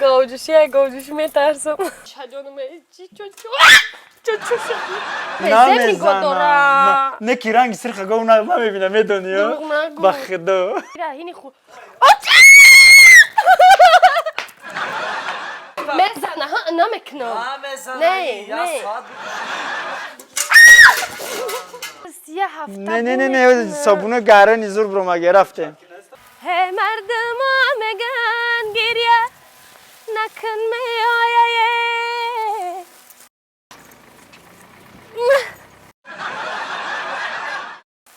Говҷӯшӣ, як говҷӯшӣ метарсам. Намезанам. Не ки ранги сирха гов намебинам, медонӣ? Ба худо. Мезана, ҳа, намекунам. Не, не. Не, не, не, не, собуна гарани зур бромаге рафтем. Ҳе мардумо меган гиря накун меояе.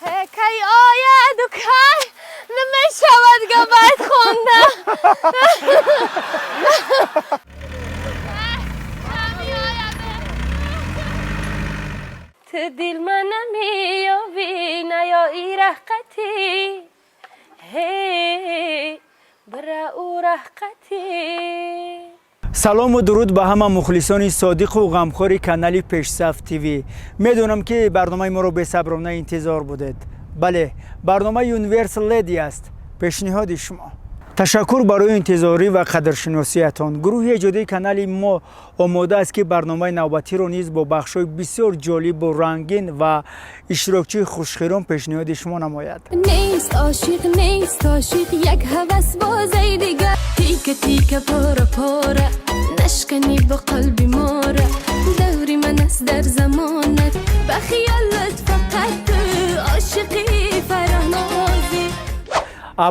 Ҳе кай ояду кай намешавад габайт хонда. Ту дил ма намеёбӣ наёи раҳқатӣ, ҳе бира ӯ раҳқатӣ. Салому дуруд ба ҳама мухлисони содиқу ғамхори канали Пешсаф ТВ. Медонам, ки барномаи моро бесаброна интизор будед. Бале, барномаи Universal Lady аст пешниҳоди шумо. Ташаккур барои интизорӣ ва қадршиносиятон. Гурӯҳи эҷодии канали мо омода аст, ки барномаи навбатиро низ бо бахшҳои бисёр ҷолибу рангин ва иштирокчии хушхирон пешниҳоди шумо намояд. Нест ошиқ, нест ошиқ, як ҳавас бозаи дигар. Тика тика, пора пора, нашканӣ бо қалби мора. Даври ман аст дар замонат, ба хиёлат фақат ту ошиқи Фараҳнозӣ.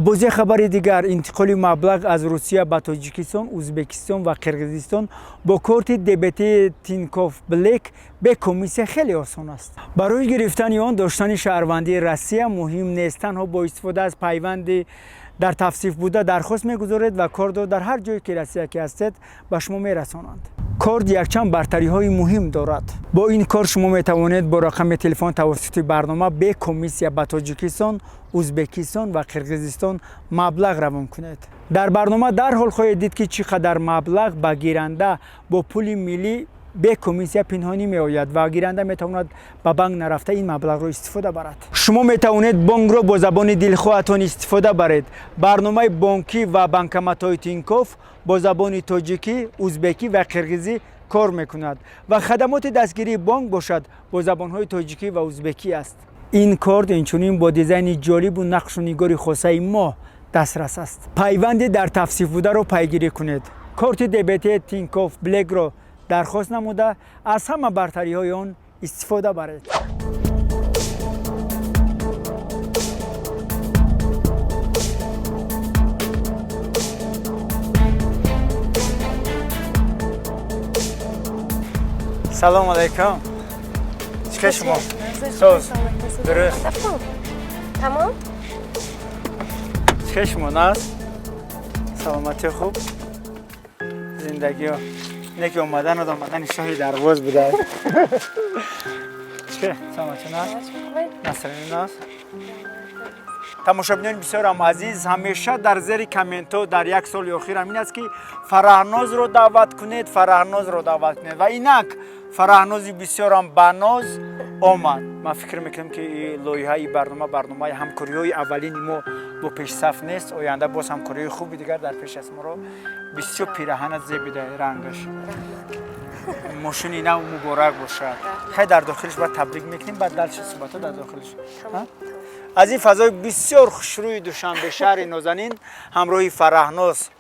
Боз як хабари дигар: интиқоли маблағ аз Русия ба Тоҷикистон, Ӯзбекистон ва Қирғизистон бо корти дебетии Тинькофф Блэк бе комиссия хеле осон аст. Барои гирифтани он доштани шаҳрвандии Россия муҳим нест. Танҳо бо истифода аз пайванди дар тавсиф буда дархост мегузоред ва кортро дар ҳар ҷое ки Россия ки ҳастед ба шумо мерасонанд. Корт якчанд бартариҳои муҳим дорад. Бо ин кор шумо метавонед бо рақами телефон тавассути барнома бе комиссия ба Тоҷикистон, Ӯзбекистон ва Қирғизистон маблағ равон кунед. Дар барнома дарҳол хоҳед дид, ки чӣ қадар маблағ ба гиранда бо пули миллӣ бе комиссия пинҳонӣ меояд ва гиранда метавонад ба банк нарафта ин маблағро истифода барад. Шумо метавонед бонкро бо забони дилхоҳатон истифода баред. Барномаи бонкӣ ва банкоматҳои Тинькофф бо забони тоҷикӣ, узбекӣ ва қирғизӣ кор мекунад ва хадамоти дастгирии бонк бошад бо забонҳои тоҷикӣ ва узбекӣ аст. Ин корт инчунин бо дизайни ҷолибу нақшу нигори хосаи мо дастрас аст. Пайванди дар тавсиф бударо пайгирӣ кунед. Корти дебетии Тинькофф Блекро дархост намуда, аз ҳама бартариҳои он истифода баред. Салому алайкум, чӣ шумо? Соз, дуруст? Тамом. Чӣ шумо, нас, саломатӣ, хуб, зиндагиё? Не ки омадану омадани шоҳи дарвоз буда. Чӣ, саломатӣ, нас, насрини, нас. Тамошобинони бисёрам азиз, ҳамеша дар зери комментҳо дар як соли охир ҳамин аст, ки Фараҳнозро даъват кунед, Фараҳнозро даъват кунед, ва инак Фараҳнози бисёрам баноз омад. Ман фикр мекунам, ки лоиҳаи барнома барномаи ҳамкориҳои аввалини мо бо Пешсаф нест. Оянда боз ҳамкориҳои хуби дигар дар пеш аст. Моро бисёр пираҳана зебида, рангаш. Мошини нав муборак бошад. Хай, дар дохилиш баъд табрик мекунем, баъд дальше суҳбатҳо дар дохилиш. Аз ин фазои бисёр хушрӯи Душанбе, шаҳри нозанин, ҳамроҳи Фараҳноз,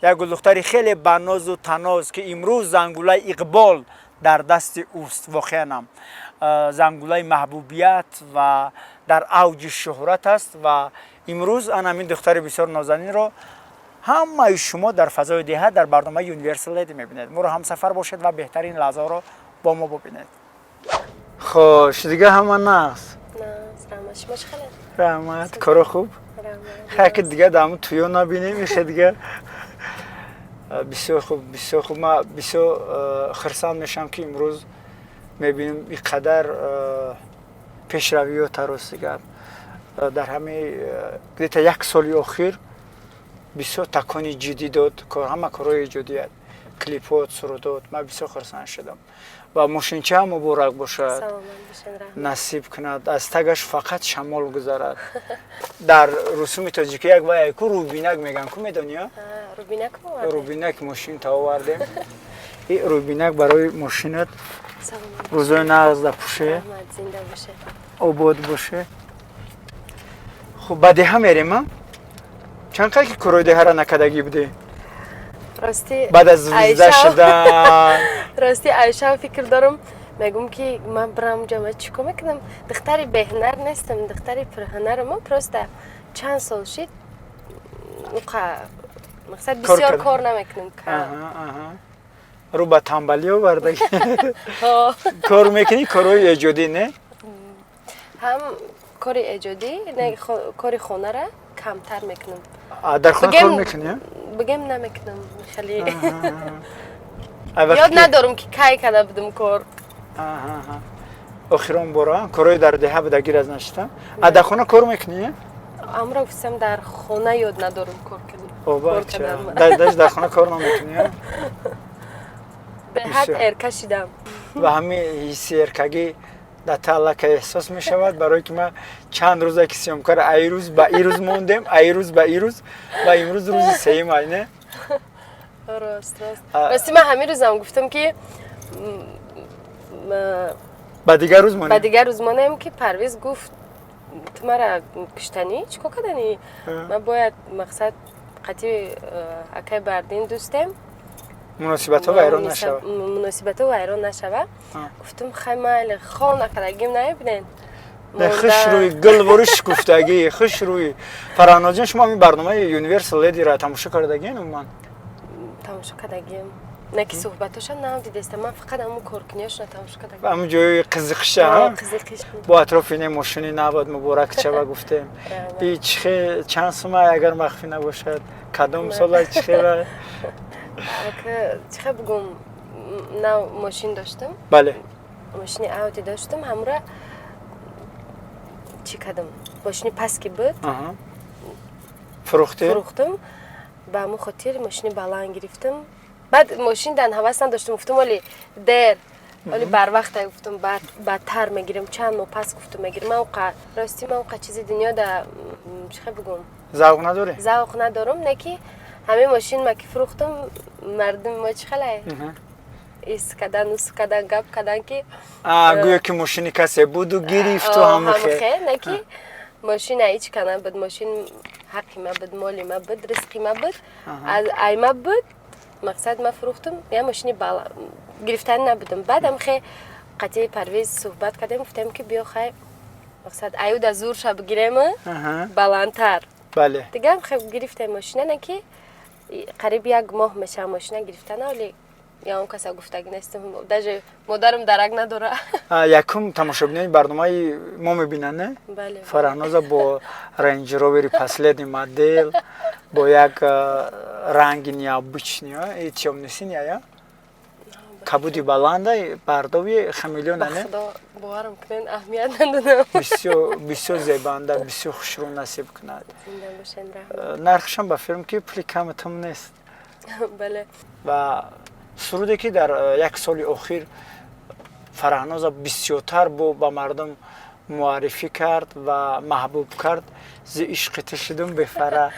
як гулдухтари хеле банозу таноз, ки имрӯз зангулаи иқбол дар дасти ӯст, воқеанам зангулаи маҳбубият ва дар авҷи шӯҳрат аст, ва имрӯз ан ҳамин духтари бисёр нозанинро ҳамаи шумо дар фазои деҳа дар барномаи Universal Lady мебинед. Моро ҳамсафар бошед ва беҳтарин лаҳзаҳоро бо мо бубинед. Хош, дига ҳама нас? Раҳмат, коро хуб. Хай, ки дига дар туё набинем ихе. Дига бисёр хуб, бисёр хуб. Ман бисёр хурсанд мешавам, ки имрӯз мебинем ин қадар пешравиёта. Рости гап, дар ҳамин где-то як соли охир бисёр такони ҷиддӣ дод ҳама корҳои эҷодият, клипот, сурудот. Ман бисёр хурсанд шудам ва мошинча муборак бошад, насиб кунад, аз тагаш фақат шамол гузарад. Дар русуми тоҷикӣ як вай ку рӯбинак мегӯянд ку, медонӣ? Рубинак овардем. Рубинак мошин та овардем. И рубинак барои мошинат. Саломат. Рӯзои нағз да пуше. Раҳмат, зинда боше. Обод боше. Хуб, ба деҳа мерем, а? Чанд қадр ки корои деҳара накардагӣ будӣ? Рости Баъд аз звезда Айша- шудан. Рости, айшав фикр дорам, мегум, ки ман бирам ҷа, ман чӣ кор мекунам? Духтари беҳунар нестам, духтари пурҳунарам. Ман просто чанд сол шид, уқа мақсад Кор бисёр кардам. кор намекунам. Аҳа. Рӯ ба тамбалӣ овардагӣ. Ҳо. Кор мекунӣ, корҳои эҷодӣ, не? Ҳам кори эҷодӣ, не, кори хонара камтар мекунам. А, дар хона кор мекунӣ, а? Бигем, намекунам хеле. А вақте Ёд надорам, ки кай карда будам кор. Аҳа. Охирон бора корҳои дар деҳа будагир аз нашита. А дар хона кор мекунӣ? Амро гуфтам, дар хона ёд надорам кор кардам. О, Кор бача. кардан. Дар хона кор намекунӣ, а? Беҳад Бисёр. эрка шидам. Ва ҳамин ҳисси эркагӣ дар та аллакай эҳсос мешавад, барое ки ман чанд рӯза ки съёмка ра ай рӯз ба ин рӯз мондем, ай рӯз ба ин рӯз, ва имрӯз рӯзи сеюм ай, не? Рост. А- Рости, ман ҳамин рӯзам гуфтам, ки Ба дигар рӯз ба монем. дигар рӯз монем, ки Парвиз гуфт: «Ту мара куштанӣ, чӣ кор карданӣ?» Ман бояд, мақсад, қатъи акай Бардин дӯстем. Муносибатҳо вайрон нашавад. Муносибатҳо вайрон нашава. Гуфтам: «Хай, майли, хол накардагим, намебинен.» Не, хушрӯи гулвори шукуфтагӣ, хушрӯи Фарҳнозҷон. Шумо ҳамин барномаи Universal Lady-ра тамошо кардагиен умуман? Тамошо кардагим, не ки суҳбатоша нам дидестам, ман фақат ҳамун коркуниёшона тамошо кардагим. Ҳамун ҷои қизиқиша? Қизиқиш. Бо атрофи ин мошини навод муборак чава гуфтем. И чихе, чанд сума, агар махфӣ набошад, кадом сола, чихела? Чихе бугум, нав мошин доштам. Мошини Ауди доштам, ҳамура чӣ кардам, мошини паст ки буд. Фурӯхтӣ? Фурӯхтам, ба ҳамун хотир мошини баланд гирифтам. Баъд мошин дан ҳавас надоштам, гуфтам: «Оли дер, оли барвақта», гуфтам, баъдтар мегирам, чанд моҳ пас, гуфтам, мегирам. Ман уқа, рости, ман уқа чизи дунё да, чихе бугум, Завқ надорӣ? Завқ надорам, не ки ҳамин мошин ма ки фурӯхтам, мардуми мо чӣ хеле ис кадан, ус кадан, гап кадан, ки Гӯё ки мошини касе буду гирифту ҳамахе. Ҳамахе. Не ки мошина ҳеҷ ка набуд, мошин ҳаққи ма буд, моли ма буд, ризқи ма буд, ай ма буд. Мақсад, ма фурӯхтум, я мошини гирифтани набудам. Баъд ҳамхе қатъи Парвиз суҳбат кардем, гуфтем, ки биё, хай, мақсад, аюда зурша бигирем, баландтар. Дига ҳамхе гирифтем мошина, не ки қариб як моҳ мешава мошина гирифтана, вале я он каса гуфтагӣ нестам, даже модарам дарак надора. Якум тамошобинони барномаи мо мебинанд, не? Бале. Фарҳноза бо Рейндж Ровери последний модель, бо як ранги необычный, тёмно-синий, я кабуди баланда, бардови хамелеона, не? Худо, боварам кунен, аҳамият надодам. Бисёр, бисёр зебанда, бисёр хушрӯ, насиб кунад. Зинда бошен, раҳмат. Нархшам ба филм ки пули каматам нест. Бале. Ва суруде ки дар як соли охир Фарҳноза бисёртар бо ба мардум муаррифӣ кард ва маҳбуб кард, «Зи ишқи ту шудум бефара»,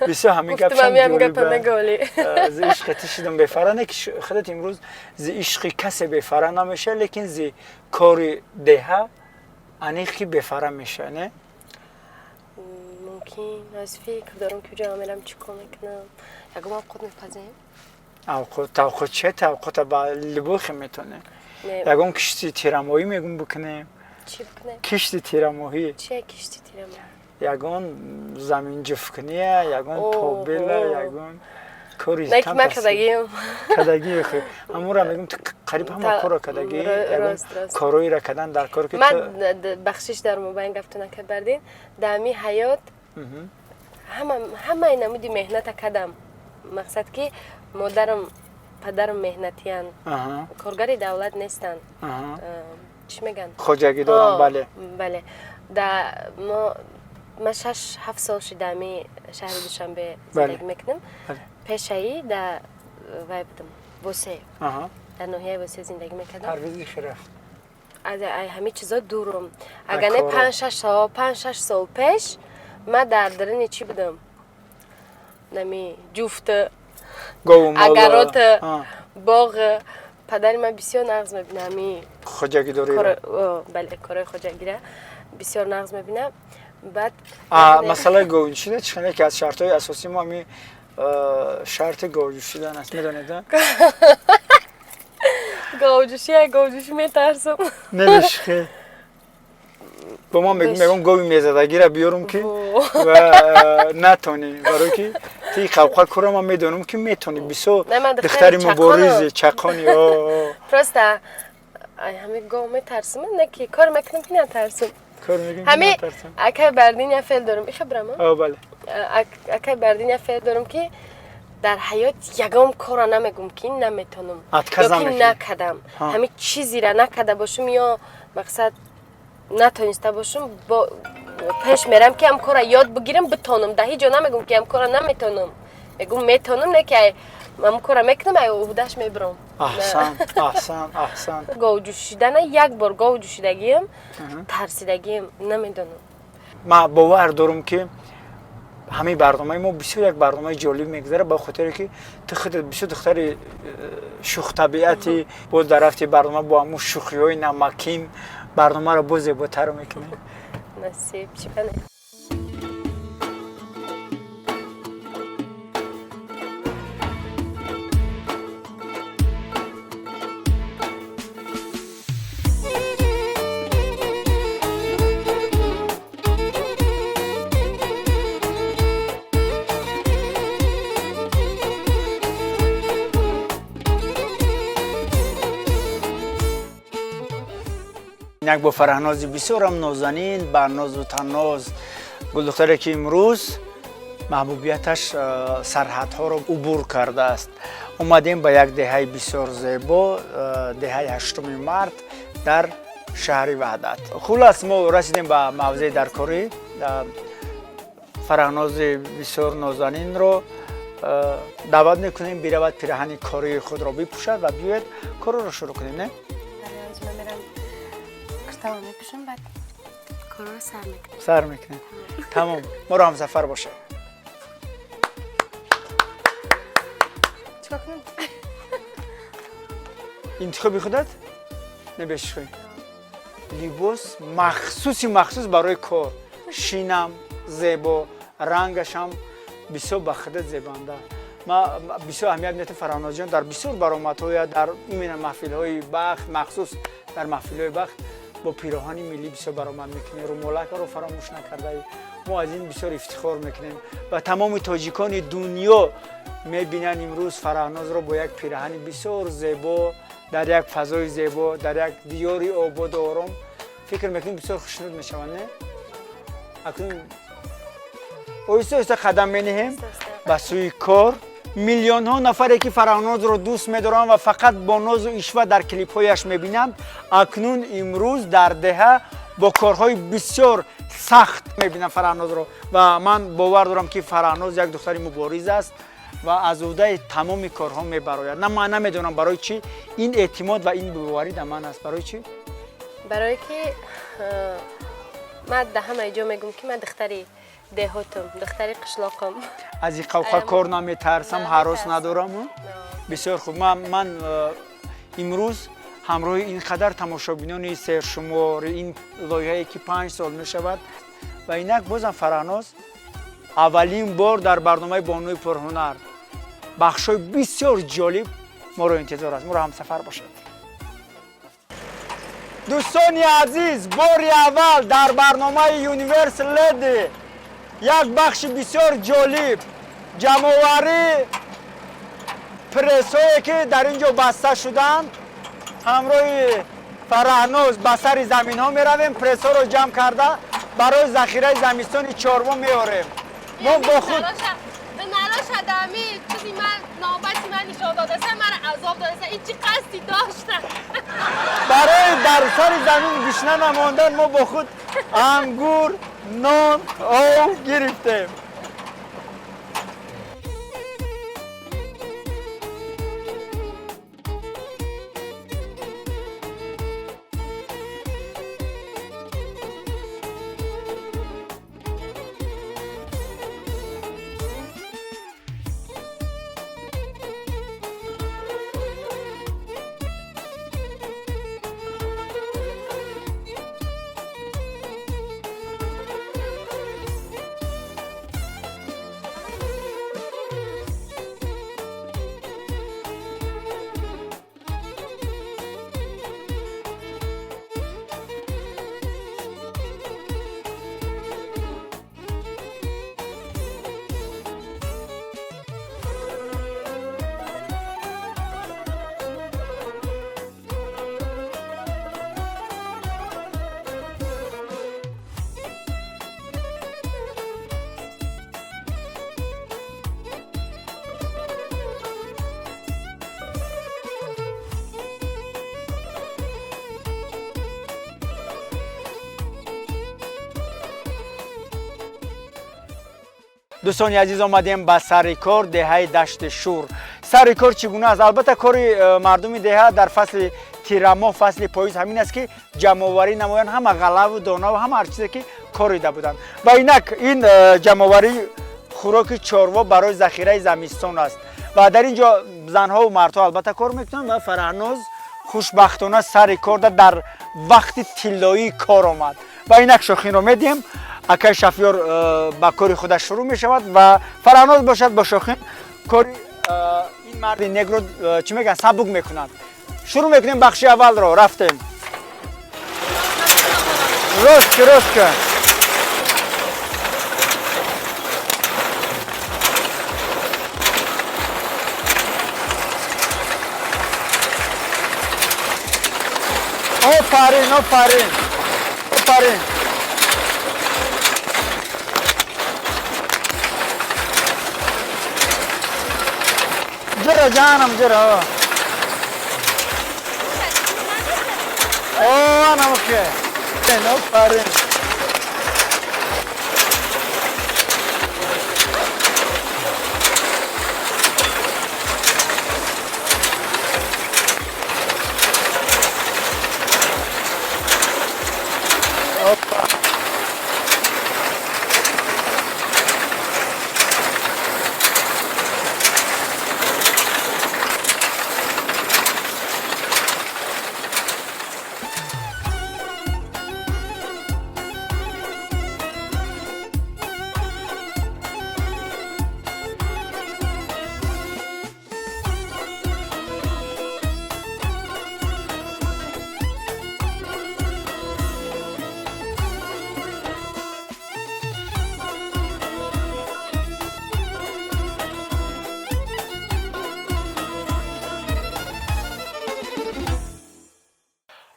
бисёр ҳамин Гуфтам, ҳамин гапа наголи. «Зи ишқи ту шудум бефара», не ки худат имрӯз зи ишқи касе бефара намешавад, лекин зи кори деҳа аниқ ки бефара мешавад, не? Мумкин. Аз фикр дорам, ки ҷо мерам, чӣ кор мекунам, ягон овқот мепазем. Авқот, тавқот че, тавқота ба либохе метонем. Ягон кишти тирамоҳӣ мегум бикунем. Чӣ бикунем? Кишти тирамоҳӣ. Чия кишти тирамоҳӣ? Ягон заминҷуфкуния, ягон побела, ягон кори. Не ки ман кардагиам. Кардагӣ, ҳамонра мегум, ту қариб ҳама корро кардагӣ, ягон корҳоеро кардан дар кор ки. Ман, бахшиш, дар мобайн гафту накардин, дар ҳами ҳаёт ҳамаи намуди меҳната кардам. Мақсад, ки модарам, падарам меҳнатиянд, коргари давлат нестанд, чӣ мегӯянд? Хоҷагӣ дорам, бале. Бале. Да мо, ман 6-7 сол шуда ҳами шаҳри Душанбе зиндагӣ мекунам. Пешаи да вай будам, Восе, дар ноҳияи Восе зиндагӣ мекардам. Парвизи хирафт. Аз ҳами чизо дурум. Агар не, 5-6 сол пеш ман дар даруни чӣ будам. Нами ҷуфт, агарот, боғ. Падари ман бисёр нағз мебина ҳами хоҷагидорӣ. Бале, корҳои хоҷагира бисёр нағз мебина. Баъд масъалаи говнишида чӣ хеле ки аз шартҳои асосии мо ҳами шарти говҷӯшидан аст, медонед? Говҷӯшӣ, говҷӯшӣ метарсам. Небишхе. Бо ман мегӯм гови мезадагира биёрум ки ва натонӣ, барои ки ти қавқа кора ман медонам ки метонӣ, бисёр духтари муборизи чақони. Просто ҳами гов метарсам, не ки кор мекунам ки натарсам. Ҳами акай бардин я феъл дорам, иха бирам? Бале. Акай бардин я феъл дорам ки дар ҳаёт ягон корро намегум ки наметонам ё ки накардам. Ҳами чизира накарда бошум ё мақсад натониста бошум, пеш мерам ки ҳам корро ёд бигирам, битонам. Дар ҳеҷ ҷо намегум ки ҳам корро наметонам. Мегум метонам, не ки ҳам корро мекунам, ай уҳдаш мебирам. Аҳсан, аҳсан, аҳсан. Говҷӯшидана як бор говҷӯшидагиам, тарсидагиам намедонам. Ман бовар дорам ки ҳамаи барномаи мо бисёр як барномаи ҷолиб мегузарад, ба хотире ки ту худат бисёр духтари шӯхтабиати, боз дар рафти барнома бо ҳамун шӯхиҳои намакин барномаро боз зеботар мекунӣ. Насиб, чӣ кане? Инак бо Фараҳнози бисёрам нозанин, ба нозу таноз гулдухтаре ки имрӯз маҳбубияташ сарҳадҳоро убур кардааст, омадем ба як деҳаи бисёр зебо, деҳаи 8 март дар шаҳри Ваҳдат. Хулас, мо расидем ба мавзеи даркорӣ. Фараҳнози бисёр нозанинро даъват мекунем биравад пираҳани кории худро бипӯшад ва биёяд корро шурӯъ кунем, не? Мепӯшам, баъд корро сар мекунем. Сар мекунем. Тамом, моро ҳамсафар бошед. Чикор кунам? Интихоби худат? Небешхӯй. Либос махсуси махсус барои кор. Шинам зебо, рангашам бисёр ба худат зебанда. Ма бисёр аҳамият метам Фараҳнозҷон дар бисёр баромадҳоя, дар именно маҳфилҳои бахт, махсус дар маҳфилҳои бахт бо пироҳани миллӣ бисёр баромад мекунем, румолакаро фаромӯш накардаи. Мо аз ин бисёр ифтихор мекунем ва тамоми тоҷикони дунё мебинанд имрӯз Фараҳнозро бо як пираҳани бисёр зебо, дар як фазои зебо, дар як диёри ободу ором. Фикр мекунем бисёр хушнуд мешаванд, не? Акнун оҳиста оҳиста қадам менеҳем ба сӯи кор. Миллионҳо нафаре ки Фараҳнозро дӯст медоранд ва фақат бо нозу ишва дар клипҳояш мебинанд, акнун имрӯз дар деҳа бо корҳои бисёр сахт мебинанд Фараҳнозро. Ва ман бовар дорам ки Фараҳноз як духтари мубориз аст ва аз уҳдаи тамоми корҳо мебарояд. На, ман намедонам барои чӣ ин эътимод ва ин боварӣ дар ман аст. Барои чӣ? Барое ки ман дар ҳамаи ҷо мегӯм ки ман духтари деҳотам, духтари қишлоқам. Аз ин қавқа кор наметарсам, ҳарос надорам. Бисёр хуб. Ман имрӯз ҳамроҳи ин қадар тамошобинони сершумори ин лоиҳае ки 5 сол мешавад ва инак бозам Фараҳноз аввалин бор дар барномаи бонуи пурҳунар бахшҳои бисёр ҷолиб моро интизор аст. Моро ҳамсафар бошед. Дӯстони азиз, бори аввал дар барномаи Universe Lady як бахши бисёр ҷолиб, ҷамъоварии прессҳое ки дар ин ҷо баста шуданд, ҳамроҳи Фараҳноз ба сари заминҳо меравем, прессҳоро ҷамъ карда барои захираи замистони чорво меорем. Мо бо худ барои дар сари замин гушна намондан мо бо худ ангур, нон, ов гирифтем. Дӯстони азиз, омадем ба сари кор, деҳаи Дашти Шур. Сари кор чӣ гуна аст? Албатта, кори мардуми деҳа дар фасли тирамоҳ, фасли поиз ҳамин аст, ки ҷамъоварӣ намоянд ҳама ғаллаву донаву ҳама ҳар чизе, ки корида буданд. Ва инак ин ҷамъоварии хӯроки чорво барои захираи замистон аст. Ва дар ин ҷо занҳову мардҳо албатта кор мекунанд. Ва Фараҳноз хушбахтона сари корда дар вақти тиллоии кор омад. Ва инак шохинро медиҳем, акай Шафиёр ба кори худаш шурӯъ мешавад ва Фараҳноз бошад, бо шохин кори ин марди негро чӣ мегӯянд, сабук мекунад. Шурӯъ мекунем бахши аввалро. Рафтем. Рост, рост. Офарин, офарин, офарин. Ҷиро, ҷанам, ҷиро. О, анамоке. Офарин.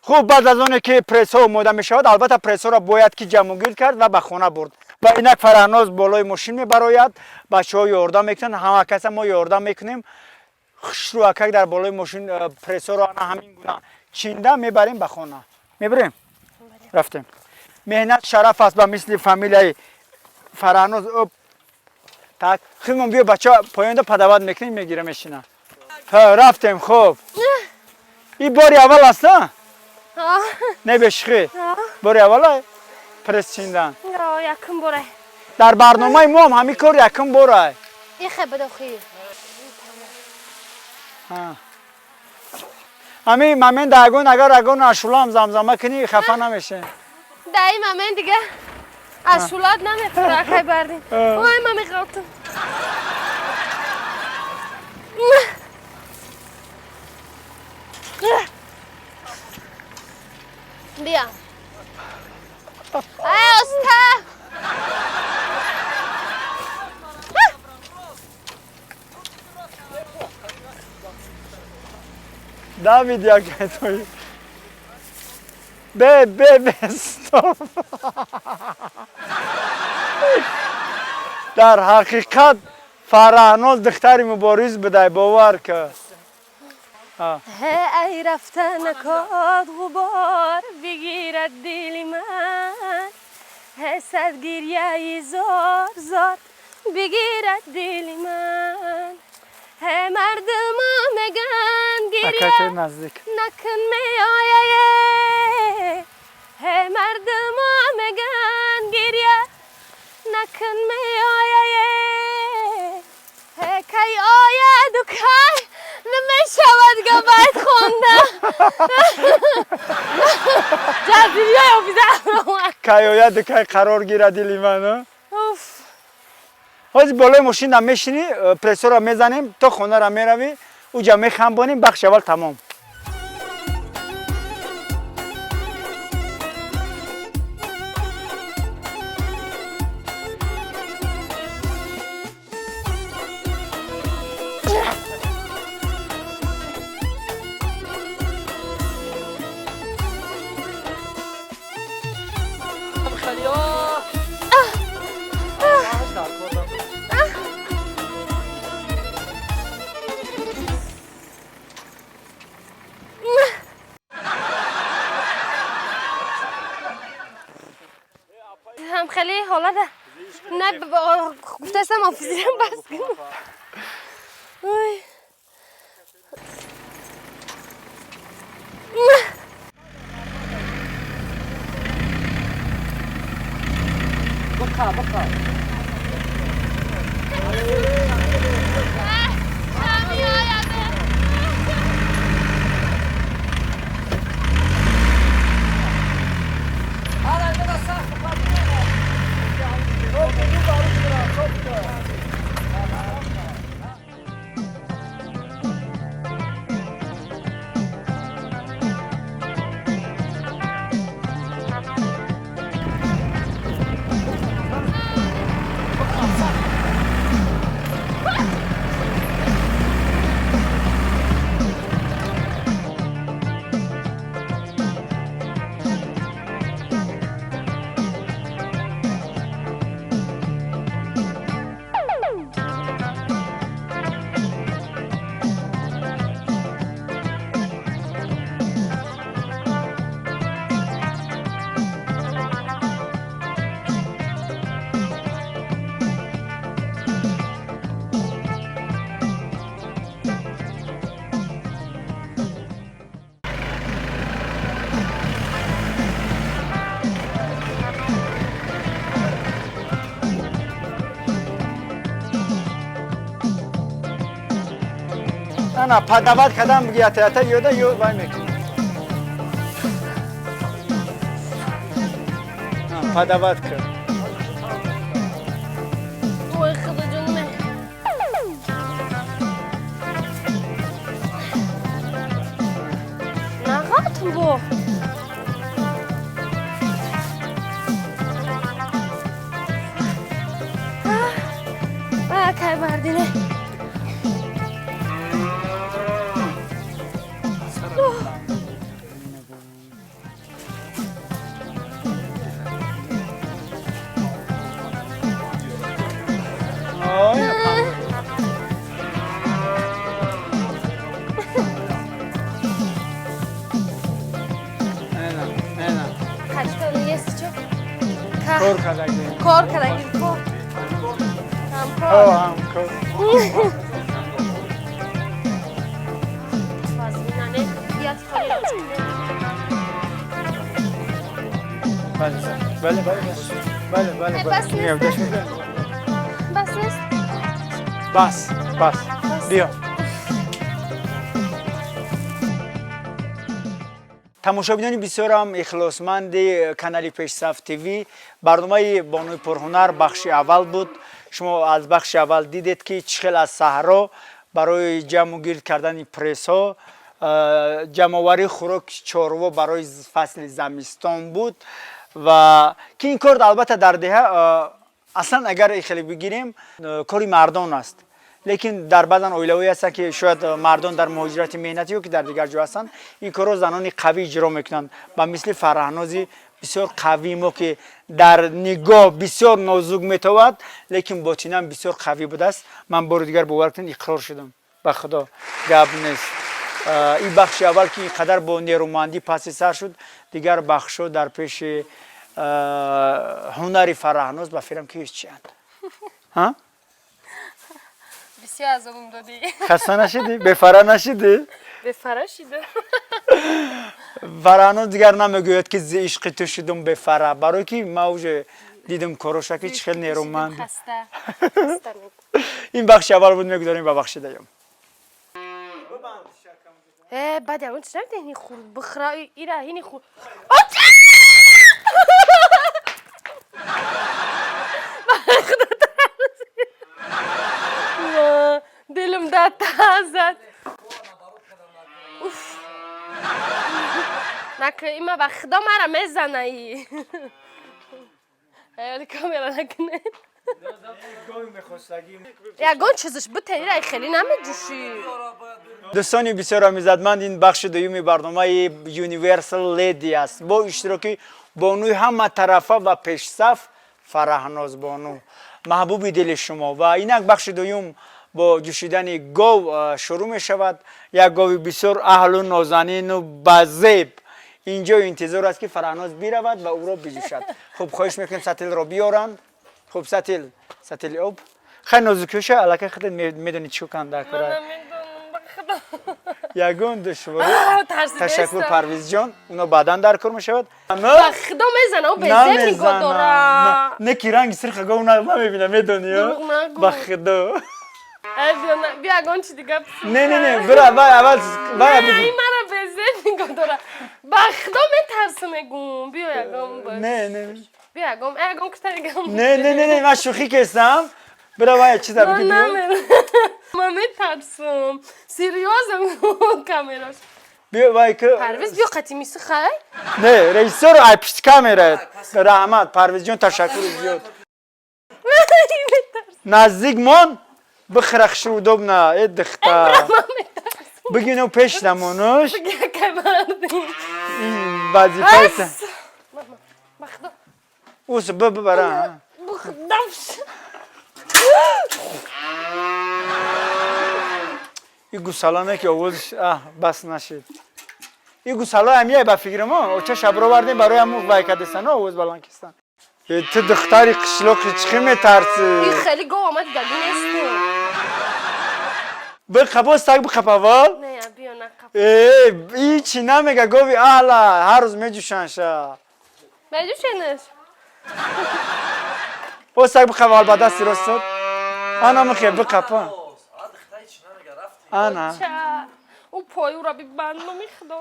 Хуб, баъд аз оне ки прессҳо омода мешавад, албатта, прессҳоро бояд ки ҷамъугир кард ва ба хона бурд. Ва инак Фараҳноз болои мошин мебарояд, бачаҳо ёрдам мекунанд, ҳама каса мо ёрдам мекунем. Хушрӯ акак дар болои мошин прессҳоро ана ҳамин гуна чинда мебарем, ба хона мебарем. Рафтем. Меҳнат шараф аст, ба мисли фамилияи Фараҳноз. Так, химон, биё, бача поёнда подавать мекунем, мегира, мешина. Рафтем. Хуб, и бори аввал аст, а? Не, бешихӣ, бори аввала пресс чиндан? Якум боре. Дар барномаи мо ҳам ҳамин кор якум борай. Ихе бадохи. Ҳамин момент ягон, агар ягон ашулаам замзама кунӣ, хафа намешем. Дар ин момент дига ашулат намехӯра, акай бардин. Ой, ма меғалтам. Бия. Ай, оста. Давид, як той. Бе, бе, бе, стоп. Дар ҳақиқат Фараҳноз духтари мубориз будай, бовар ка. Ай, рафта накод ғубор бигирад дили ман, сад гирьяи зор зор бигирад дили ман. Мардумо меган, гиря накун, меояе. Мардумо меган, гиря накун, меояе. Кай ояду, кай намешавад габайт хонда. Ҷазириёи офиза. Кай ояду, кай қарор гирад дили ман. Ҳозир болои мошина мешинӣ, прессора мезанем, то хонара меравӣ, уҷа мехамбонем. Бахши аввал тамом. Хеле ҳолада. Не, гуфтастам, офизирам бас кун. Ой. Бақа, бақа. Ана падават кадам буги, ята ята ёда ё вай мекунӣ. Падават кард. Ой, худо ҷонме. Нағалтм бо. Кай мардине. Ой. Ана, ана. Качто есть чо? Кор кардаги. Кор кардаги, кор. О, Ҳамкор. Ҳамкор. Вазминане, як холи. Бале, бале, бале, бале, бале. Бас нест. Бас нест. Бас, бас. Биё. Тамошобинони бисёрам ихлосманди канали Пешсаф ТВ, барномаи Бонуи пурҳунар бахши аввал буд. Шумо аз бахши аввал дидед, ки чӣ хел аз саҳро барои ҷамъу гирд кардани прессҳо, ҷамъоварии хӯроки чорво барои фасли замистон буд ва ки ин кор албатта дар деҳа аслан агар хеле бигирем, кори мардон аст, лекин дар баъзан оилаҳое ҳастанд, ки шояд мардон дар муҳоҷирати меҳнатӣ ё ки дар дигар ҷо ҳастанд, ин корро занони қавӣ иҷро мекунанд, ба мисли Фараҳнози бисёр қавии мо, ки дар нигоҳ бисёр нозук метовад, лекин ботинан бисёр қавӣ будааст. Ман бори дигар, бовар кунед, иқрор шудам, ба худо, гап нест. Ин бахши аввал, ки ин қадар бо нерӯмандӣ паси сар шуд, дигар бахшҳо дар пеши ҳунари Фараҳноз, ба фикрам, ки ҳеҷ чианд. Бисёр азобам додӣ. Хаста нашидӣ? Бефара нашидӣ? Бефара шидам. Фараҳноз дигар намегӯяд, ки зи ишқи ту шудум бефара, барое ки ман уже дидум короша, ки чӣ хел нерӯманд. Хаста. Хаста. Ин бахши аввал буд, мегузорем ба бахши дуюм. Э, баъд ягон чиз намедиҳӣ, ҳини хурд бихӯра, ира ҳини хурд. Худо тарс. Дилам да тазад. Уф. Нака, има ба худо мара мезана и. Али камера накунед. Ягон чизаш бутен, ира хеле намеҷӯшӣ. Дӯстони бисёрам иззатманд, ин бахши дуюми барномаи Universal Lady аст бо иштироки бонуи ҳаматарафа ва пешсаф Фараҳнозбону, маҳбуби дили шумо. Ва инак бахши дуюм бо ҷӯшидани гов шурӯъ мешавад. Як гови бисёр аҳлу нозанину базеб инҷо интизор аст, ки Фараҳноз биравад ва ӯро биҷӯшад. Хуб, хоҳиш мекунем, сатилро биёранд. Хуб, сатил, сатили об. Хай, нозукиша аллакай худат медонӣ чӣ кан дар Ман кора. намедонам, ба худо. Ягон душворӣ. Тарсида Ташаккур, истам. Парвизҷон, уно баъдан дар кор мешавад. Ба худо мезана, ӯ безеб нигоҳ дора. Не ки ранги сирха гов намебина, медонӣ? Дурӯғ нагӯ. Ба худо. Ай, биё, биё, ягон чи дига. Не, не, не, бира, вай аввал вай. Не, ин мара безеб нигоҳ дора. Ба худо метарсам, мегум. Биё, ягон бош. Не, не. Биё, ягон, ай, ягон кута дигам. Не, не, не, не, ман шӯхӣ кестам. Бира, вай чиза Ман биги, биё. намерам. Ман метарсам. Серьёзно, камераш. Биё, вай ки. Парвиз, биё қати миси хай. Не, режиссёр ай пишти камера. Раҳмат, Парвизҷон, ташаккури зиёд. Наздик мон, бихӯра, хушрӯ, удобно. Э, духтар. Бигино, пеш намонуш. Якай марди. Ин вазифаи. Бас. Ба худо. Ус бибара. Ба худо. И гусалане ки овозш аҳ бас нашид. И гусала ҳамияй, ба фикри мо, оча шабро вардем барои ҳаму вай кадестан, овоз баланд кистан. Э, ту духтари қишлоқи, чӣ метарсӣ? Ин хеле гов омад, даги несту. Биқабоз так биқап аввал. Не, биё, нақаб. Э, и чӣ намега, гови аҳла, ҳар рӯз меҷӯшанша. Меҷӯшенаш? Боз так биқап аввал ба дасти ростот. Ана михе биқапа. Ана. Ча. Ӯ поюра бибандум, худо.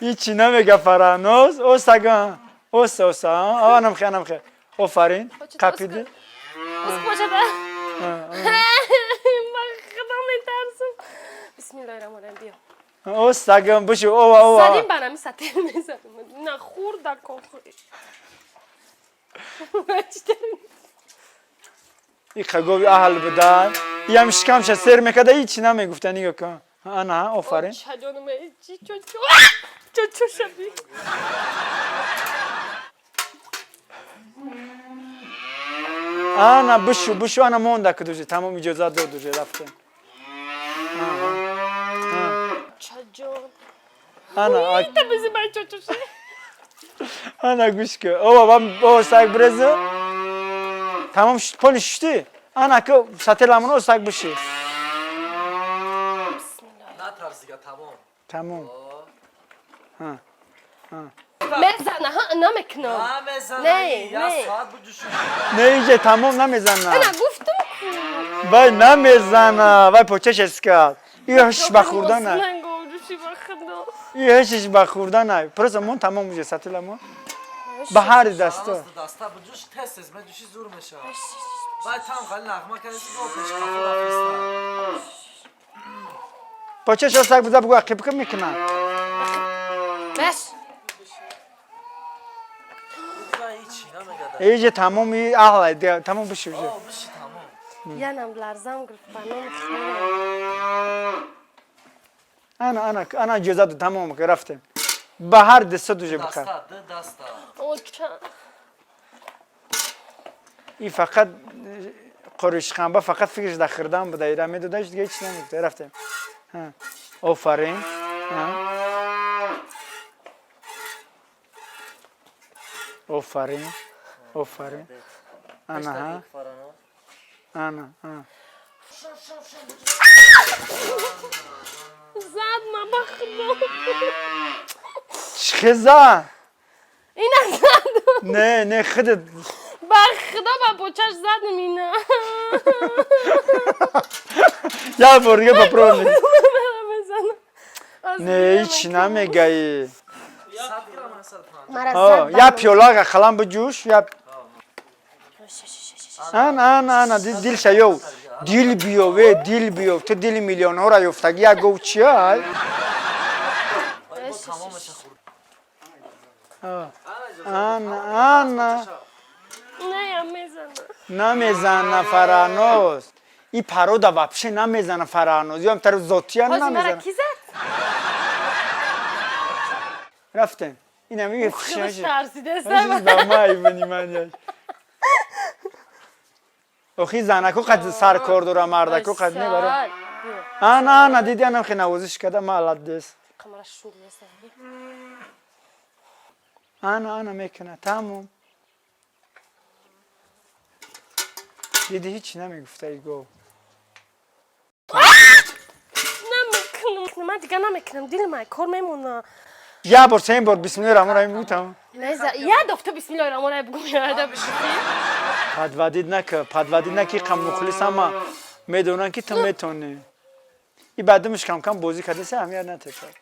И чӣ намега, Фараҳноз. Осага. Оса, оса. Ана михе, ана михе. Офарин. Қапиди. Успочада. Ба худо метарсам. Бисмиллоҳи раҳмони раҳим, биё. Осага, биши, ова, ова. Задим барами сатил мезадим. На хурда кохи. И гови аҳл будан. Иам шикамша сер мекарда, ҳичи намегуфта, нигоҳ кун. Ана, офарин. Чаҷонум, чи чочо. Чочо шаби. Ана, бишу, бишу, ана монда ки уже, тамом, иҷозат дод уже, рафтем. Чаҷон. Ана, Та бизи бай чочо ши. ана, гӯш кун. Ова, вам, ова, саг бирезу. Тамом, поли шушти? Ана ки сателамон, саг биши. Натарс дига, тамом. Тамом. Мезана, ҳа, намекунам. Намезана. Не, я не. соат буҷуши. Не, иҷа тамом, намезана. Ана гуфтум ку. Вай намезана, вай почаш эскад. И ҳешиш ба хӯрдана. Говҷуши, ба худо. И ҳешиш ба хӯрдана. Просто мон, тамом уже, сателамон. Ба ҳар дасто. Даста буҷуш, тез тез меҷуши, зур мешавад. Баъд там хали нағма кардеси, бо пеш қафо рафиста. Почаш саг биза, бугу ақиб ки мекунад. Беш. Ҳичи намегада. Иҷа тамом, и аҳла, тамом, биши уже. О, биши, тамом. Янам ларзам гирифт, ба номи худо. Ана, ана, ана, иҷозат дод, тамом, ки рафтем. Ба ҳар дастот уже бихар. Даста, ду даста. Оча. И фақат қоришханба, фақат фикраш дар хӯрдан буда, ира медодаш, дига ҳеч намегуфта. Рафтем. Ҳа. Офарин. Ҳа. Офарин. Офарин. Ана, ҳа. Ана, ҳа. Зад ма, ба худо. Чӣ зад? Ина зад. Не, не, худат. Ба худо, ба почаш задам ина. Як бор дига попробуй. Мезана. Не, ҳеч намегаи. 100 грамм, 150. Мара О, зад. я пиёлага халам биҷӯш, я ана, ана, ана, дилша ёв. Дил биёв, э, дил биёв. Ту дили миллионҳоро ёфтагӣ, як гов чия? Бо тамомаша хӯрд. Ана, ана. Не, я мезана. Намезана, Фараҳноз. И парода вообще намезана, Фараҳноз. Ём тару зотия Ҳози мара намезана. ки зад? Рафтем. Инам и Худаш тарсидеста. ба май внимание. Охи, занаку қад сар кор дора, мардаку қад мебара. Ана, ана, диди, анам хе навозиш када, молодец. Қамара шур неста. Ана, ана, мекуна, тамом. Диди, ҳеч намегуфта го. Намекунам, ман дига намекунам, дили ман кор мемона. Я бор, сеюм бор бисмиллоҳи раҳмони раҳим бигӯ, тамом. Я дофта бисмиллоҳи раҳмони раҳим бигӯ, яда бишӯхӣ. Подводить нака, подводить наки, қам мухлис ҳама медонанд, ки ту метонӣ. И баъдумш кам-кам бозӣ кардеса, аҳамият натепад.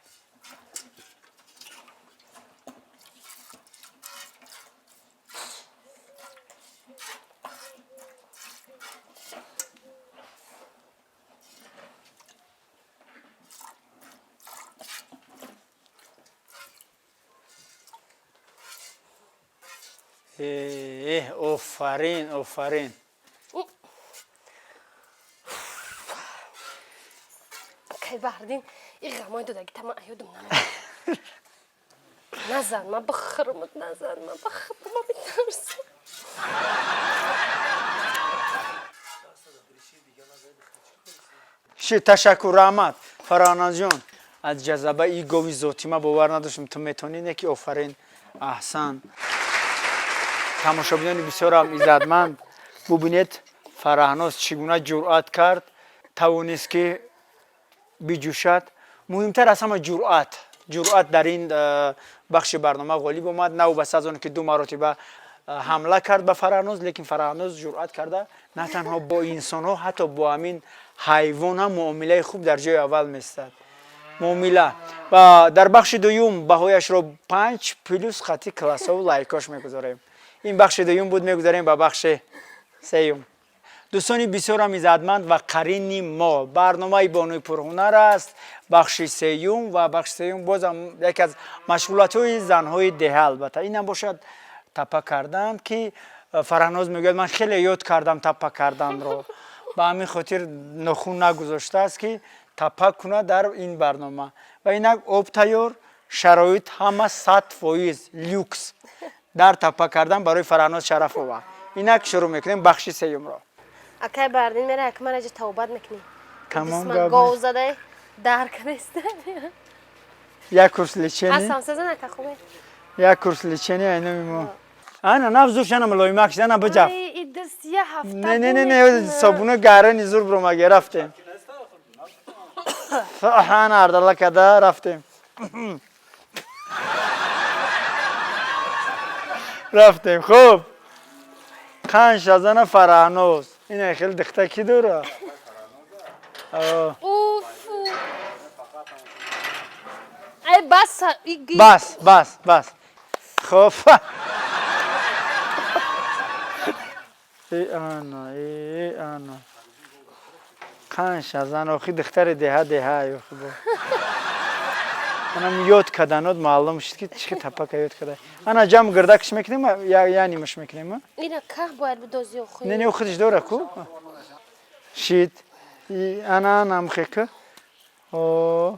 Э, офарин, офарин. Кай баҳридин, и ғамои додаги та ман аёдам намеояд. Назан, ман бихӯрмат, назан, ман бихӯрм, ман метарсам. Ши, ташаккур, раҳмат, Фарҳаназҷон. Аз ҷазаба и гови зотӣ ман бовар надоштам, ту метонӣ, не ки офарин, аҳсан. Тамошобинони бисёрам иззатманд, бубинед, Фараҳноз чӣ гуна ҷуръат кард, тавонист, ки биҷӯшад. Муҳимтар аз ҳама ҷуръат, ҷуръат дар ин бахши барнома ғолиб омад. Навбаста аз он ки ду маротиба ҳамла кард ба Фараҳноз, лекин Фараҳноз ҷуръат карда, на танҳо бо инсонҳо, ҳатто бо ҳамин ҳайвон ҳам муомилаи хуб дар ҷои аввал местад, муомила. Ва дар бахши дуюм баҳояшро панҷ плюс хати классову лайкош мегузорем. Ин бахши дуюм буд, мегузарем ба бахши сеюм. Дӯстони бисёрам иззатманд ва қарини мо, барномаи Бонуи пурҳунар аст, бахши сеюм. Ва бахши сеюм бозам яке аз машғулиятҳои занҳои деҳа, албатта, инам бошад тапа кардан, ки Фараҳноз мегӯяд, ман хеле ёд кардам тапа карданро, ба ҳамин хотир нохун нагузоштааст, ки тапа кунад дар ин барнома. Ва инак об тайёр, шароит ҳама 100% люкс дар тапа кардан барои Фараҳноз Шарафова. Инак шурӯъ мекунем бахши сеюмро. Акай бардин, мера як мара тавбат мекунӣ. Тамом. Дастман гов задай дар кадаста. Як курс лечение. Асан сазан, ака, хубе. Як курс лечение айноми мо. Ана нав зур шана, мулоимак шана, биҷаф. И даст я ҳафта. Не, не, не, не, собуна гарани зур бромаге, рафтем. Ана ардала када рафтем. Рафтем, хуб. Қанша зана Фараҳноз. Ина хеле дихта ки дора? Уф. Ай, бас. Бас, бас, бас. Хуб. Э ана, э ана. Қанша зан, охи духтари деҳа деҳа охи бо. Анам ёд каданот маълум шуд, ки чӣ тапака ёд када. Ана ҷам гирдакш мекунем, я нимаш мекунем? Ина ках бояд бидози охи. Не, не, худиш дора ку. Шид. Ана анам хека. О.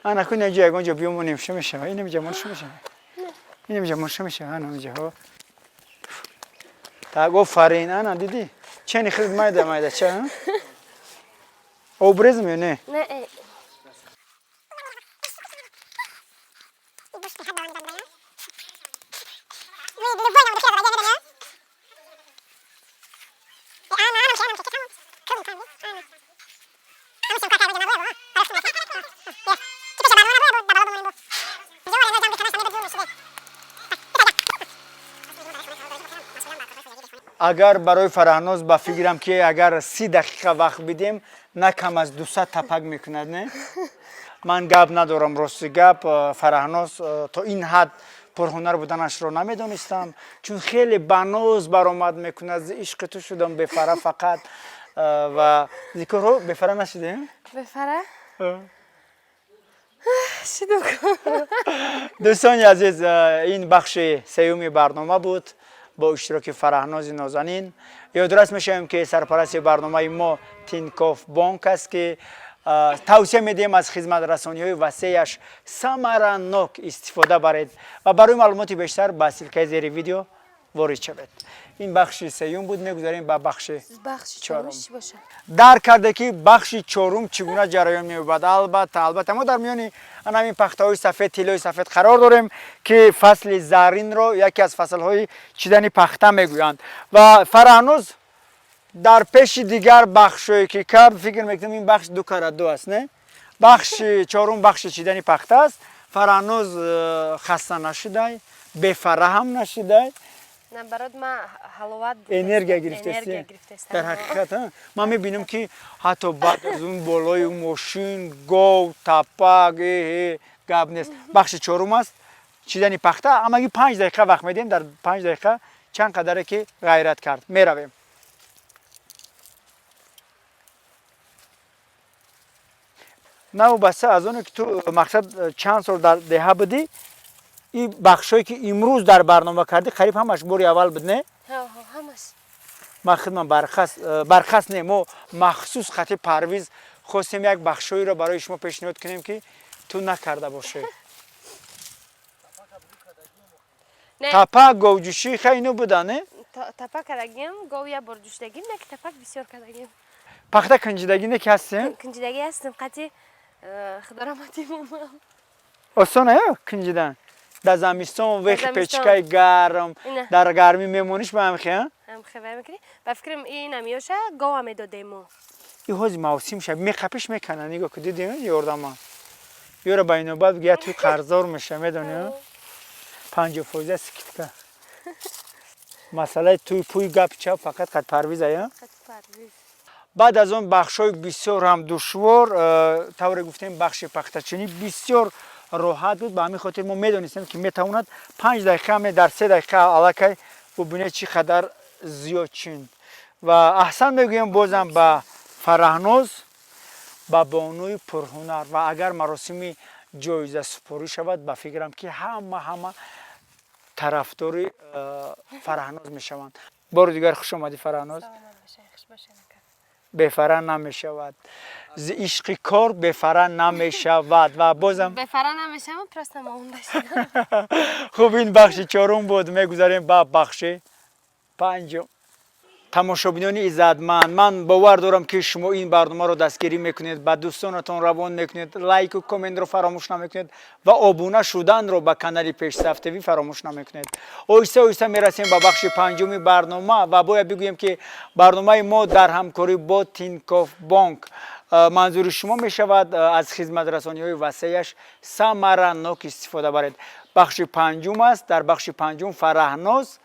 Ана ку неҷа ягон ҷо биёмонем, ша мешава. Инам ҷа мон ша мешава. Инам ҷа мон ша мешава, ана ҷа ҳо. Так, офарин, ана дидӣ? Чени хид майда майда ча? Обрезм ё не? Не. Э. Агар барои Фараҳноз, ба фикрам, ки агар 30 дақиқа вақт бидем, на кам аз 200 тапак мекунад. Не, ман гап надорам, рости гап, Фараҳноз то ин ҳад пурҳунар буданашро намедонистам, чун хеле баноз баромад мекунад. Зи ишқи ту шудам бефара фақат ва зикрҳо бефара нашудем. Бефара? Шидум. Дӯстони азиз, ин бахши сеюми барнома буд бо иштироки Фараҳнози нозанин. Ёдрас мешавем, ки сарпарасти барномаи мо Тинкоф Бонк аст, ки тавсия медиҳем аз хизматрасониҳои васеяш самаранок истифода баред ва барои маълумоти бештар ба ссылкаи зери видео ворид шавед. Ин бахши сеюм буд, мегузарем ба бахши Бахши чорум. чорум чӣ бошад? Дарк карде, ки бахши чорум чӣ гуна ҷараён меёбад. Албатта, албатта, мо дар миёни ана ҳамин пахтаҳои сафед, тиллои сафед қарор дорем, ки фасли заринро яке аз фаслҳои чидани пахта мегӯянд. Ва Фараҳноз Дар пеши дигар бахшое ки кард, фикр мекунам ин бахш ду кара ду аст, не? Бахши чорум бахши чидани пахта аст. Фараҳноз хаста нашудай, бефара ҳам нашудай. Наоборот, ма ҳаловат энергия гирифтаст. Дар ҳақиқат ман мебинам ки ҳатто баъд аз он болои мошин, гов, тапак, гап нест. Бахши чорум аст, чидани пахта. Ҳамагӣ 5 дақиқа вақт медиҳем, дар 5 дақиқа чанд қадаре ки ғайрат кард. Меравем. Навобаста аз оне ки ту мақсад чанд сол дар деҳа будӣ, ин бахшое ки имрӯз дар барнома кардӣ қариб ҳамаш бори аввал буд, не? Ҳамаш. Ман худман бархаст не, мо махсус хати Парвиз хостем як бахшоеро барои шумо пешниҳод кунем ки ту накарда бошӣ. Тапак, говҷӯшӣ хай ино буда, не? Тапак кардагим, гов як бор ҷӯшидагим, не ки тапак бисёр кардагим. Пахта кунҷидагӣ не ки ҳастем? Кунҷидагӣ ҳастем, қати худо раҳмати момам. Осон ая кунҷидан? Дар замистон вехи печкаи гарм, дар гармӣ мемониш ба ҳамхе, а? Ҳамхе вай мекунӣ. Ба фикрам инам ёша гова медодем мо. И ҳози мавсим шаб меқапиш мекана, нигоҳ ку, дидӣ ёрдама. Ёра ба инобат бигӯ, я туй қарздор меша, медонӣ? 50% скидка. Масъалаи туй пуй гап чап фақат қад Парвиз ая? Қад Парвиз. Баъд аз он бахшҳои бисёр ҳам душвор, тавре гуфтем бахши пахтачинӣ бисёр роҳат буд. Ба ҳамин хотир мо медонистем ки метавонад 5 дақиқа ме дар 3 дақиқа аллакай бубинед чӣ қадар зиёд чин. Ва аҳсан мегӯем бозам ба Фараҳноз, ба бонуи пурҳунар. Ва агар маросими ҷоизасупорӣ шавад, ба фикрам ки ҳама тарафдори Фараҳноз мешаванд. Бори дигар хуш омадӣ Фараҳноз. Бефара намешавад. Зи ишқи кор бефара намешавад. Ва бозам бефара намешавам, просто моонда шудам. Хуб, ин бахши чорум буд. Мегузарем ба бахши панҷум. Тамошобинони иззатманд, ман бовар дорам ки шумо ин барномаро дастгирӣ мекунед, ба дӯстонатон равон мекунед, лайку комментро фаромӯш намекунед ва обуна шуданро ба канали Пешсаф ТВ фаромӯш намекунед. Оҳиста оҳиста мерасем ба бахши панҷуми барнома ва бояд бигӯем ки барномаи мо дар ҳамкорӣ бо Тинькофф Бонк манзури шумо мешавад. Аз хизматрасониҳои васеяш самаранок истифода баред. Бахши панҷум аст. Дар бахши панҷум Фараҳноз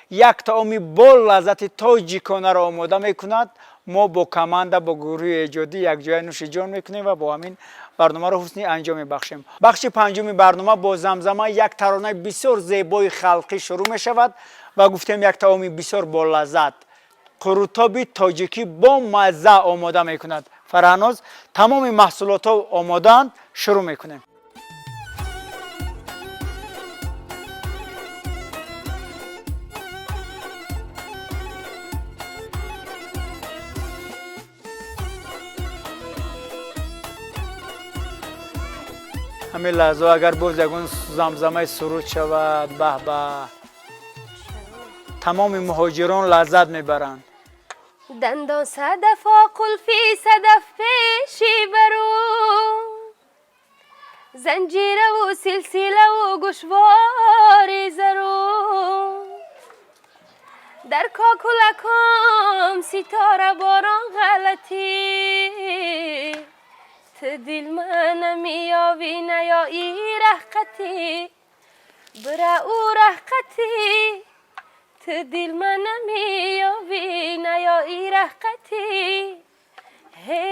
як таоми бо лаззати тоҷиконаро омода мекунад. Мо бо команда, бо гурӯҳи эҷодӣ якҷоя нӯши ҷон мекунем ва бо ҳамин барномаро ҳусни анҷом мебахшем. Бахши панҷуми барнома бо замзама як таронаи бисёр зебои халқӣ шурӯъ мешавад ва гуфтем як таоми бисёр болаззат, қурутоби тоҷикӣ бо мазза омода мекунад. Фараҳноз, тамоми маҳсулотҳо омодаанд, шурӯъ мекунем. Ҳамин лаҳзаҳо агар боз ягон замзамаи суруд шавад, баҳ-баҳ, тамоми муҳоҷирон лаззат мебаранд. Дандон садафо қулфи садаф пеши бару, занҷираву силсилаву гӯшвори зару, дар кокулаком ситора борон ғалатӣ, ту дил манамиёвӣ наёӣ раҳқатӣ, бира ӯ раҳқатӣ, ту дил манамиёвӣ наёӣ раҳқатӣ, ҳе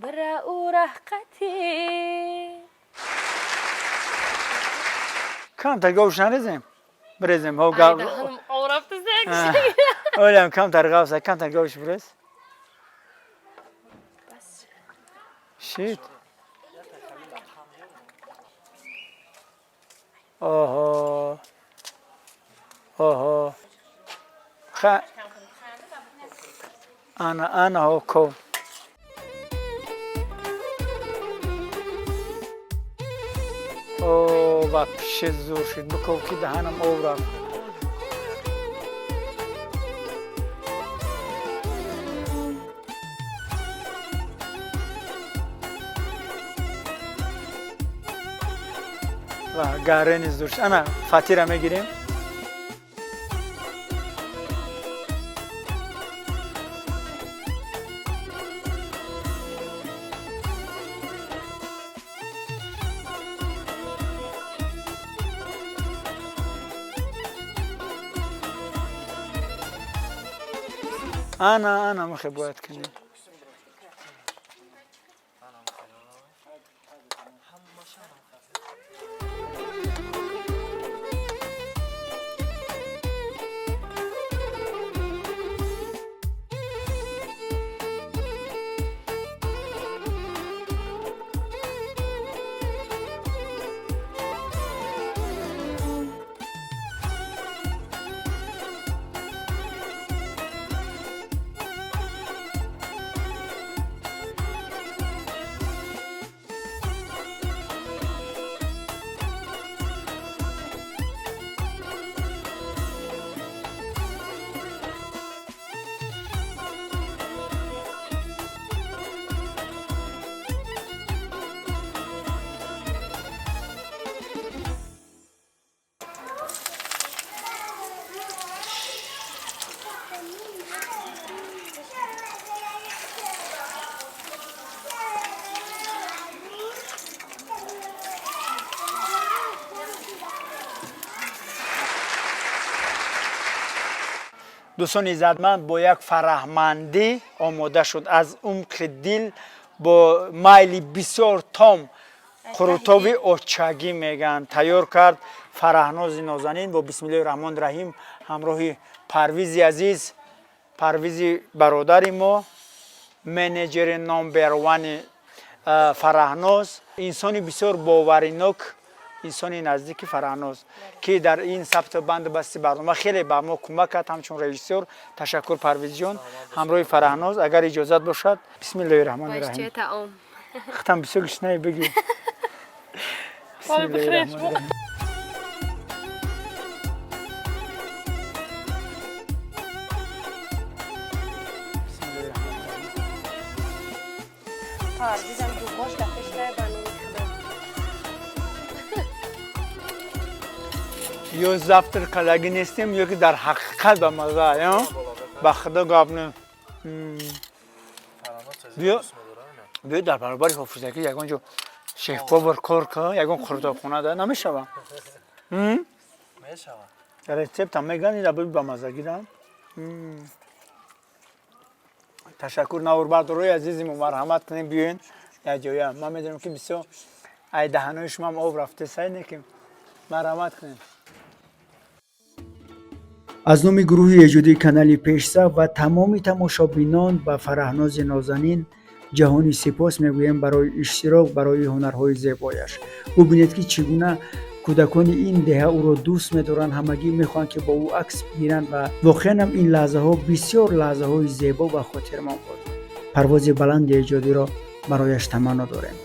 бира ӯ раҳқатӣ. Камтар говш нарезем? Бирезем. Олям камтар гавса, камтар говш бирез. Шит. Оҳо. Оҳо. Ха. Ана, ана ҳо ко. О, вообще зур шуд. Биков ки даҳанам об рафт. Ва гаре низ зур шуд. Ана фатира мегирем. Ана, ана мехе бояд кунӣ. Дӯстони иззатманд, бо як фараҳмандӣ омода шуд, аз умқи дил, бо майли бисёр том қурутоби очагӣ мегӯянд, тайёр кард Фараҳнози нозанин бо бисмиллоҳи раҳмони раҳим, ҳамроҳи Парвизи азиз, Парвизи бародари мо, менеҷери number one Фараҳноз, инсони бисёр боваринок, инсони наздики Фараҳноз, ки дар ин сабту банду басти барнома хеле ба мо кӯмак кард ҳамчун режиссёр. Ташаккур, Парвизҷон. Ҳамроҳи Фараҳноз, агар иҷозат бошад, бисмиллоҳи раҳмони раҳим. Таом. Хатам бисёр гишнаи, бигӣ. Бисмиллоҳи раҳмони раҳим. Бисмиллоҳи раҳмони раҳим. Парвизам дуғош дар пеш най, ба номи Худо. Ё завтрак кардагӣ нестем, ё ки дар ҳақиқат ба мазза, ё ба Худо гап не. Биё, биё, дар баробари ҳофизагӣ ягон ҷо шеф-повар кор кун, ягон қурутобхона да намешава? Мешавад. Рецептам меган, ира би ба маззагира. Ташаккур, наворбардорои азизи мо, марҳамат кунем, биёен якҷоя. Ман медонам, ки бисёр ай даҳанои шумоам об рафте, сай не ки марҳамат кунем. Аз номи гурӯҳи эҷодии канали Пешсаф ва тамоми тамошобинон ба Фараҳнози нозанин ҷаҳони сипос мегӯем барои иштирок, барои ҳунарҳои зебояш. Бубинед, ки чӣ гуна кӯдакони ин деҳа ӯро дӯст медоранд, ҳамагӣ мехоҳанд, ки бо ӯ акс бигиранд, ва воқеан ҳам ин лаҳзаҳо бисёр лаҳзаҳои зебо ва хотирмон буд. Парвози баланди эҷодиро барояш таманно дорем.